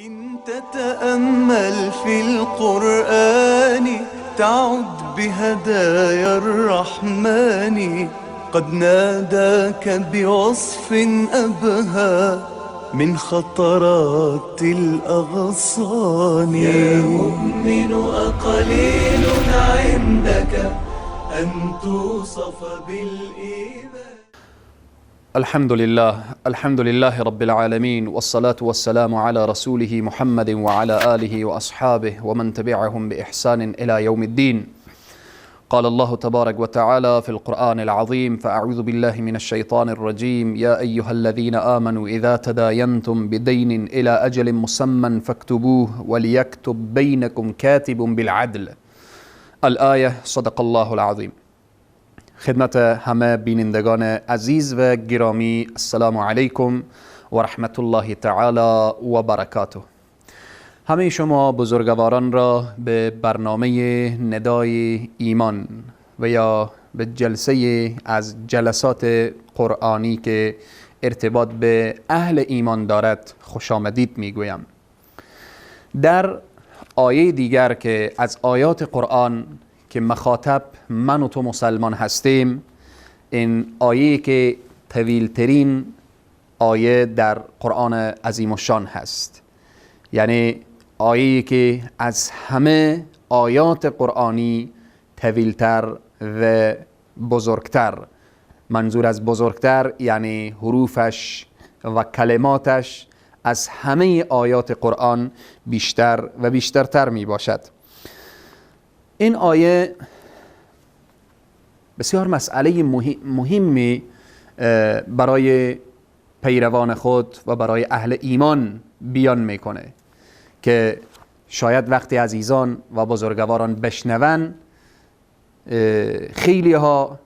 إن تتأمل في القرآن تعد بهدايا الرحمن قد ناداك بوصف أبهى من خطرات الأغصان. يا مؤمن أقليل عندك أن توصف بالإيمان. الحمد لله، الحمد لله رب العالمين، والصلاة والسلام على رسوله محمد وعلى آله وأصحابه ومن تبعهم بإحسان إلى يوم الدين. قال الله تبارك وتعالى في القرآن العظيم: فأعوذ بالله من الشيطان الرجيم، يا أيها الذين آمنوا إذا تداينتم بدين إلى أجل مسمى فاكتبوه وليكتب بينكم كاتب بالعدل. الآية. صدق الله العظیم. خدمت همه بینندگان عزیز و گرامی، السلام علیکم و رحمت الله تعالی و برکاته. همه شما بزرگواران را به برنامه ندای ایمان و یا به جلسه از جلسات قرآنی که ارتباط به اهل ایمان دارد خوش آمدید میگویم. در آیه دیگر که از آیات قرآن که مخاطب من و تو مسلمان هستیم، این آیه که طویلترین آیه در قرآن عظیم الشان هست، یعنی آیه که از همه آیات قرآنی طویلتر و بزرگتر، منظور از بزرگتر یعنی حروفش و کلماتش از همه آیات قرآن بیشتر و بیشترتر می باشد. این آیه بسیار مسئله مهمی برای پیروان خود و برای اهل ایمان بیان میکنه که شاید وقتی عزیزان و بزرگواران بشنون، خیلی ها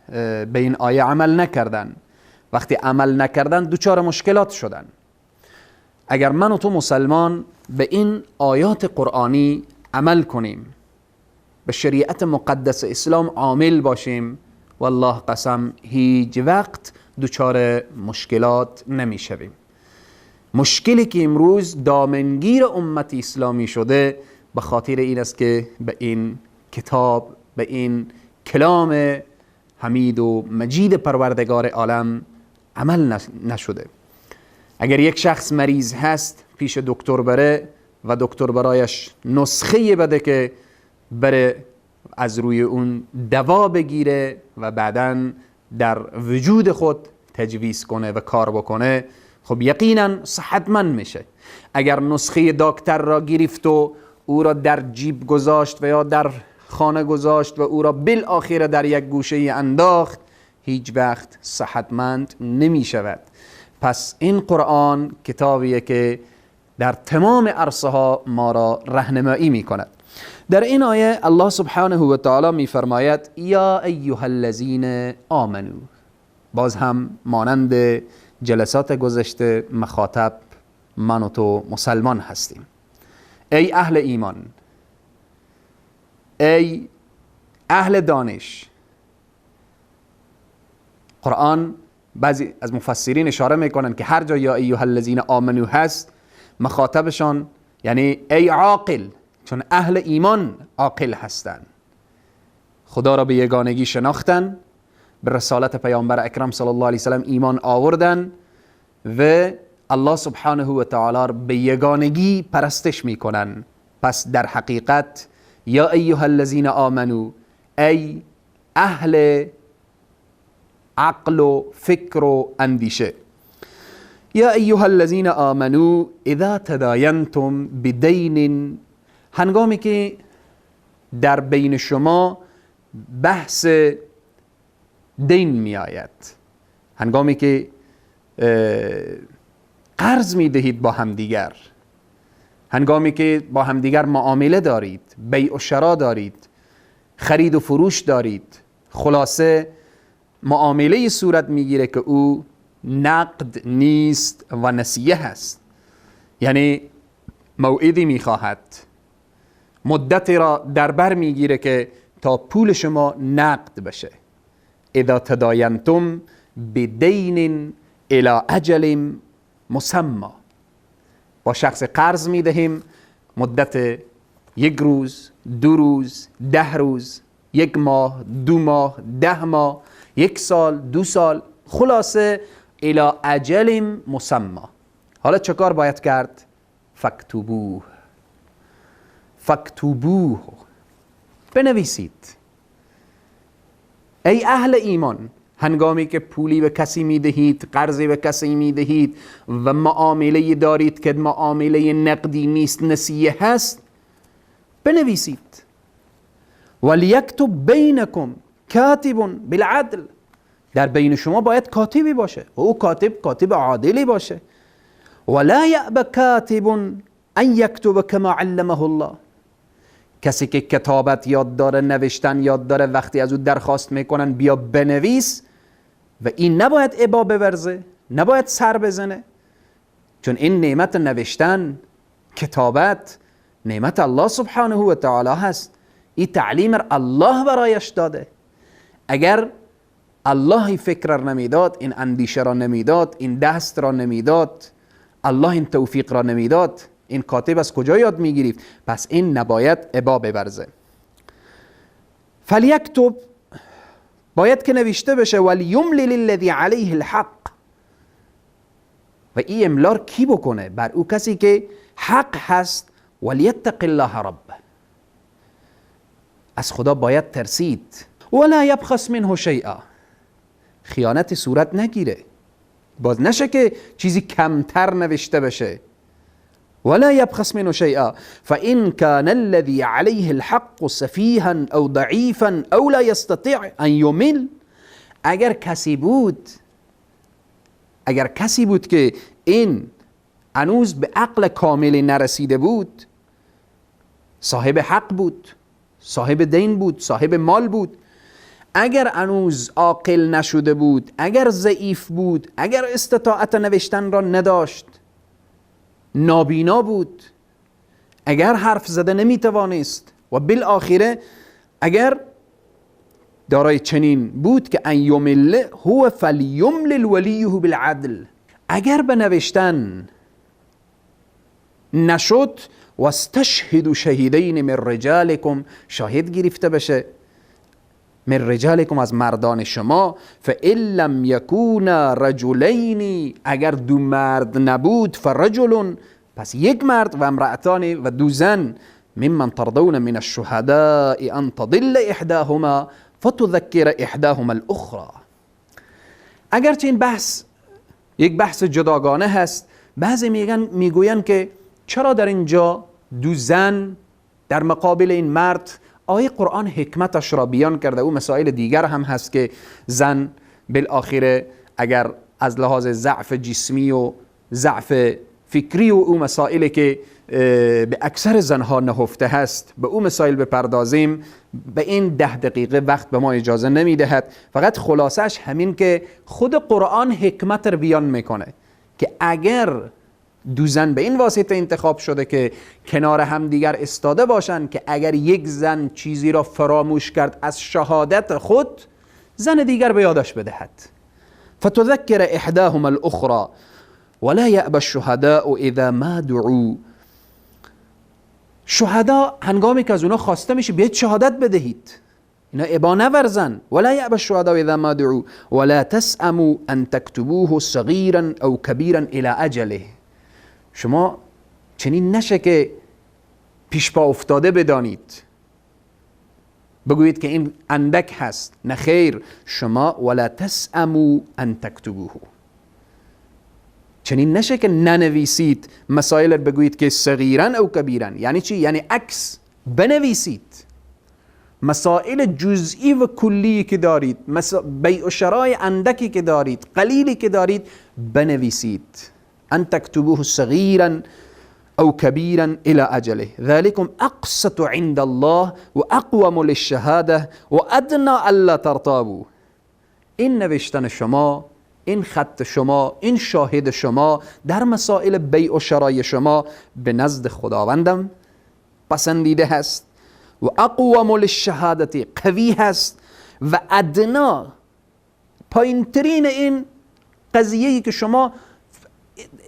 به این آیه عمل نکردن. وقتی عمل نکردن دچار مشکلات شدن. اگر من و تو مسلمان به این آیات قرآنی عمل کنیم، به شریعت مقدس اسلام عامل باشیم، والله قسم هیچ وقت دچار مشکلات نمیشویم. مشکلی که امروز دامنگیر امت اسلامی شده به خاطر این است که به این کتاب، به این کلام حمید و مجید پروردگار عالم عمل نشده. اگر یک شخص مریض هست پیش دکتر بره و دکتر برایش نسخه بده که بره از روی اون دوا بگیره و بعداً در وجود خود تجویز کنه و کار بکنه، خب یقینا صحتمند میشه. اگر نسخه دکتر را گرفت و او را در جیب گذاشت و یا در خانه گذاشت و او را بالآخره در یک گوشه انداخت، هیچ وقت صحتمند نمی شود. پس این قرآن کتابیه که در تمام عرصه ها ما را راهنمایی می کند. در این آیه الله سبحانه و تعالی می فرماید: یا ایها الذین آمنو. باز هم مانند جلسات گذشته مخاطب من و تو مسلمان هستیم. ای اهل ایمان، ای اهل دانش. قرآن بعضی از مفسرین اشاره میکنن که هر جا یا ایها الذین آمنو هست، مخاطبشان یعنی ای عاقل، چون اهل ایمان عاقل هستند، خدا را به یگانگی شناختن، به رسالت پیامبر اکرم صلی الله علیه وسلم ایمان آوردن و الله سبحانه و تعالی را به یگانگی پرستش میکنن. پس در حقیقت یا ایها الذین آمنو، ای اهل عقل و فکر و اندیشه. یا ایها الذین آمنو اذا تداینتم بدین، هنگامی که در بین شما بحث دین می آید، هنگامی که قرض می دهید با همدیگر، هنگامی که با همدیگر معامله دارید، بیع و شرا دارید، خرید و فروش دارید، خلاصه معامله صورت میگیره که او نقد نیست و نسیه هست، یعنی موعدی میخواهد، مدتی را در بر میگیره که تا پول شما نقد بشه. اذا تداینتم بدین الی اجل مسمى. با شخص قرض میدهیم، مدت 1 روز، 2 روز، 10 روز، 1 ماه، 2 ماه، 10 ماه، 1 سال، 2 سال، خلاصه الی اجل مسمی. حالا چه کار باید کرد؟ فاکتبوه، فاکتبوه، بنویسید. ای اهل ایمان، هنگامی که پولی به کسی میدهید، قرضی به کسی میدهید و معامله دارید که معامله نقدی نیست، نسیه هست، بنویسید. ولیکتب بینکم کاتب بالعدل، در بین شما باید کاتبی باشه و او کاتب، کاتب عادلی باشه. ولا یأب کاتب ان یکتب کما علمه الله، کسی که کتابت یاد داره، نوشتن یاد داره، وقتی از او درخواست میکنن بیا بنویس، و این نباید ابا بورزه، نباید سر بزنه، چون این نعمت نوشتن، کتابت، نعمت الله سبحانه و تعالی هست. این تعلیم الله برایش داده. اگر الله این فکر را نمیداد، این اندیشه را نمیداد، این دست را نمیداد، الله این توفیق را نمیداد، این کاتب از کجا یاد میگیرید؟ پس این نباید ابا بورزه. فلیکتب، باید که نوشته بشه. ولیملل الذی علیه الحق، و این املار کی بکنه؟ بر او کسی که حق هست. ولیتق الله ربه، از خدا باید ترسید. ولا یبخس منه شیئا، خیانت صورت نگیره، باز نشه که چیزی کمتر نوشته بشه. ولا يبخس منه شيئا فإن كان الذي عليه الحق سفيها أو ضعيفا أو لا يستطيع أن يمل، اگر کسی بود که این هنوز به عقل کامل نرسیده بود، صاحب حق بود، صاحب دین بود، صاحب مال بود، اگر هنوز عاقل نشده بود، اگر ضعیف بود، اگر استطاعت نوشتن را نداشت، نابینا بود، اگر حرف زده نمیتوانست، و بالآخره اگر دارای چنین بود که ان یمل هو فلیملل ولیه بالعدل، اگر به نوشتن نشد، واستشهدوا شهیدین من رجالکم، شاهد گرفته بشه، من رجالکم، از مردان شما. فإن لم یکونا رجلین، اگر دو مرد نبود، فرجل، پس یک مرد، و امرأتان، و دو زن، ممن ترضون من الشهداء ان تضل احداهما فتذکر احداهما الاخرى. اگرچه این بحث یک بحث جداگانه هست، بعضی میگوین که چرا در اینجا دو زن در مقابل این مرد؟ آیه قرآن حکمتش را بیان کرده. او مسائل دیگر هم هست که زن بالآخره اگر از لحاظ ضعف جسمی و ضعف فکری و او مسائلی که به اکثر زنها نهفته هست، به او مسائل بپردازیم، به این 10 دقیقه وقت به ما اجازه نمیدهد. فقط خلاصش همین که خود قرآن حکمت را بیان میکنه که اگر دو زن به این واسطه انتخاب شده که کنار هم دیگر استاده باشن، که اگر یک زن چیزی را فراموش کرد از شهادت خود، زن دیگر به یادش بدهد. فتذکر احداهما الاخرى ولا یأبى الشهداء اذا ما دعوا. شهدا هنگامی که از اونا خواسته میشه بیاید شهادت بدهید، اینا ابا نورزن. ولا یأبى الشهداء اذا ما دعوا ولا تسأموا ان تكتبوه صغیرا او کبیرا الى اجله. شما چنین نشه که پیش پا افتاده بدانید، بگویید که این اندک هست. نه خیر، شما ولا تسأموا ان تكتبوه، چنین نشه که ننویسید مسائل، بگویید که صغیرا او کبیرا. یعنی چی؟ یعنی عکس بنویسید مسائل جزئی و کلی که دارید، بیع و شرای اندکی که دارید، قلیلی که دارید، بنویسید. أن تكتبوه صغيرا أو كبيرا إلى أجله ذلكم أقسط عند الله وأقوم للشهادة وأدنى ألا ترتابوا. این نوشتن شما، این خط شما، این شاهد شما در مسائل بیع و شرای شما به نزد خداوندم پسندیده هست، و اقوم للشهادة قوی هست، و ادنا پایینترین این قضیه‌ای که شما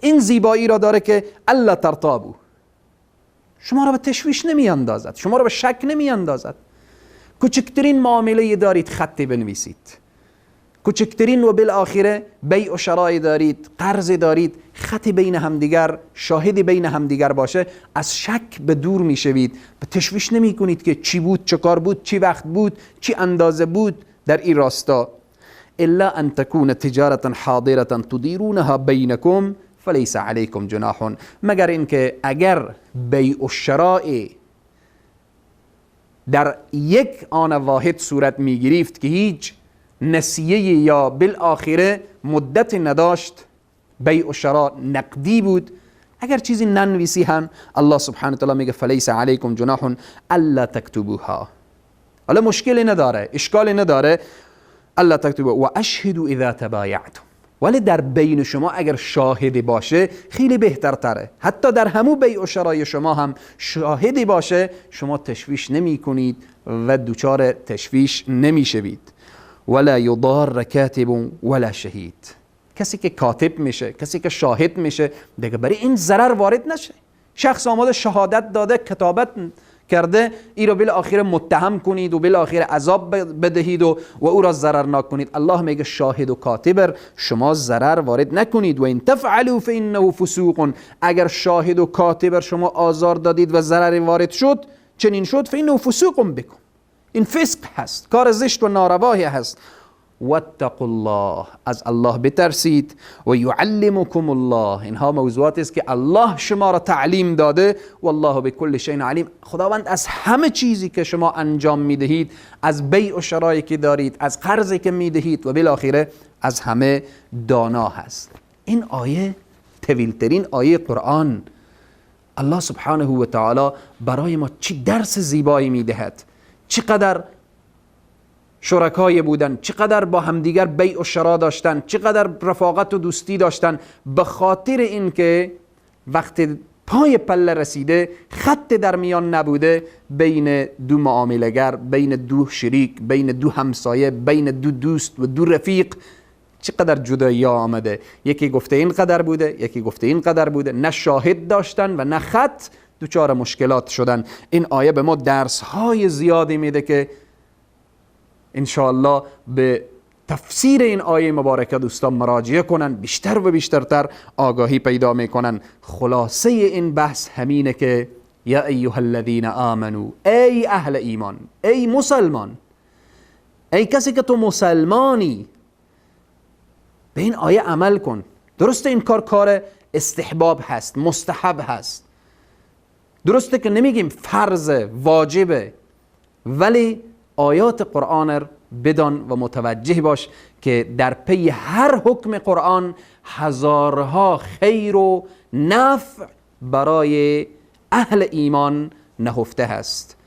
این زیبایی را داره که الا ترتابو، شما را به تشویش نمی اندازد، شما را به شک نمی اندازد. کوچکترین معامله دارید خطی بنویسید، کوچکترین و بالآخره بیع و شرای دارید، قرض دارید، خط بین همدیگر، شاهد بین همدیگر باشه، از شک به دور میشوید، به تشویش نمی کنید که چی بود، چه کار بود، چی وقت بود، چی اندازه بود در این راستا. الا ان تكون تجارة حاضرة تدیرونها بینکم فلیس علیکم جناح، مگر اینکه اگر بیع و شراء در یک آن واحد صورت میگرفت که هیچ نسیه یا بالآخره مدت نداشت، بیع و شراء نقدی بود، اگر چیزی ننویسی هم الله سبحانه وتعالی میگه فلیس علیکم جناح الا تکتبوها. حالا مشکلی نداره، اشکالی نداره، الا تکتبوها و اشهدوا اذا تبایعتم. ولی در بین شما اگر شاهدی باشه خیلی بهتر تره، حتی در همو بیع و شرای شما هم شاهدی باشه، شما تشویش نمی کنید و دچار تشویش نمی شوید. ولا یضار کاتب ولا شهید، کسی که کاتب میشه، کسی که شاهد میشه، دیگه برای این ضرر وارد نشه. شخص آماده شهادت داده، کتابت کرده، ای را بالاخره متهم کنید و بالاخره عذاب بدهید و او را ضررناک کنید. الله میگه شاهد و کاتب شما ضرر وارد نکنید. و این تفعلوا فانه فسوق، اگر شاهد و کاتب شما آزار دادید و ضرر وارد شد، چنین شد، فانه فسوق بکم، این فسق هست، کار زشت و نارواهی هست. واتقوا الله، از الله بترسید. و یعلمکم الله، اینها موضوعاتی است که الله شما را تعلیم داده. والله بكل شیء علیم، خداوند از همه چیزی که شما انجام میدهید، از بیع و شرایی که دارید، از قرضی که میدهید و بالاخره از همه دانا هست. این آیه طویلترین آیه قرآن، الله سبحانه و تعالی برای ما چی درس زیبایی میدهد، چقدر شرکای بودن، چقدر با همدیگر بیع و شرا داشتن، چقدر رفاقت و دوستی داشتن، به خاطر اینکه وقتی پای پله رسیده خط در میان نبوده بین دو معامله‌گر، بین دو شریک، بین دو همسایه، بین دو دوست و دو رفیق، چقدر جدایی آمده. یکی گفته این قدر بوده، یکی گفته این قدر بوده، نه شاهد داشتن و نه خط، دچار مشکلات شدن. این آیه به ما درس های زیادی میده که انشاءالله به تفسیر این آیه مبارکه دوستان مراجعه کنن، بیشتر و بیشترتر آگاهی پیدا میکنن. خلاصه این بحث همینه که یا ایها الذین آمنو، ای اهل ایمان، ای مسلمان، ای کسی که تو مسلمانی، به این آیه عمل کن. درسته این کار کار استحباب هست، مستحب هست، درسته که نمیگیم فرض واجبه، ولی آیات قرآن بدان و متوجه باش که در پی هر حکم قرآن هزارها خیر و نفع برای اهل ایمان نهفته هست.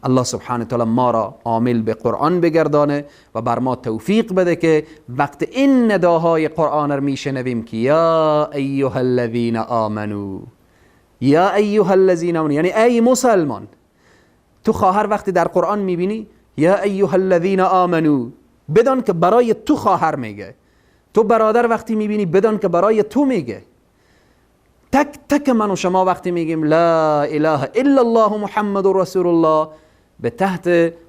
الله سبحانه تعالی ما را عامل به قرآن بگردانه و بر ما توفیق بده که وقت این نداهای قرآن را میشنویم که یا ایها الذین آمنو، یا ایها الذین آمنو، یعنی ای مسلمان. تو خواهر وقتی در قرآن میبینی یا ایها الذین آمنو، بدان که برای تو خواهر میگه. تو برادر وقتی میبینی بدان که برای تو میگه. تک تک من و شما وقتی میگیم لا اله الا الله محمد رسول الله، به تحت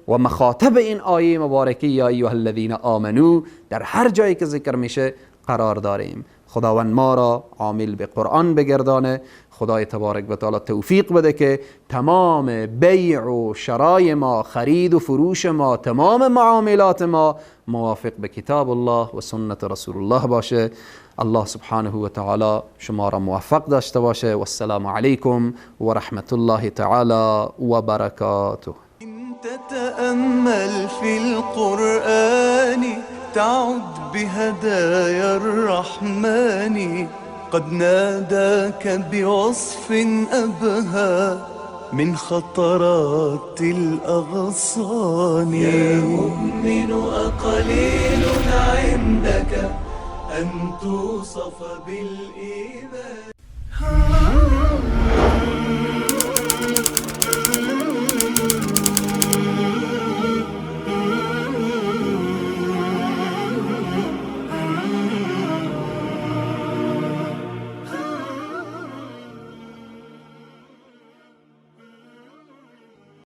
و مخاطب این آیه مبارکه یا ایها الذین آمنو در هر جایی که ذکر میشه قرار داریم. خداوند ما را عامل به قرآن بگردانه. خدای تبارک و تعالی توفیق بده که تمام بیع و شرای ما، خرید و فروش ما، تمام معاملات ما موافق به کتاب الله و سنت رسول الله باشه. الله سبحانه و تعالی شما را موفق داشته باشه. و السلام علیکم و رحمت الله تعالی و برکاته. تتأمل في القرآن تعد بهدايا الرحمن، قد ناداك بوصف أبهى من خطرات الأغصان. يا مؤمن أقليل عندك أن توصف بالإيمان.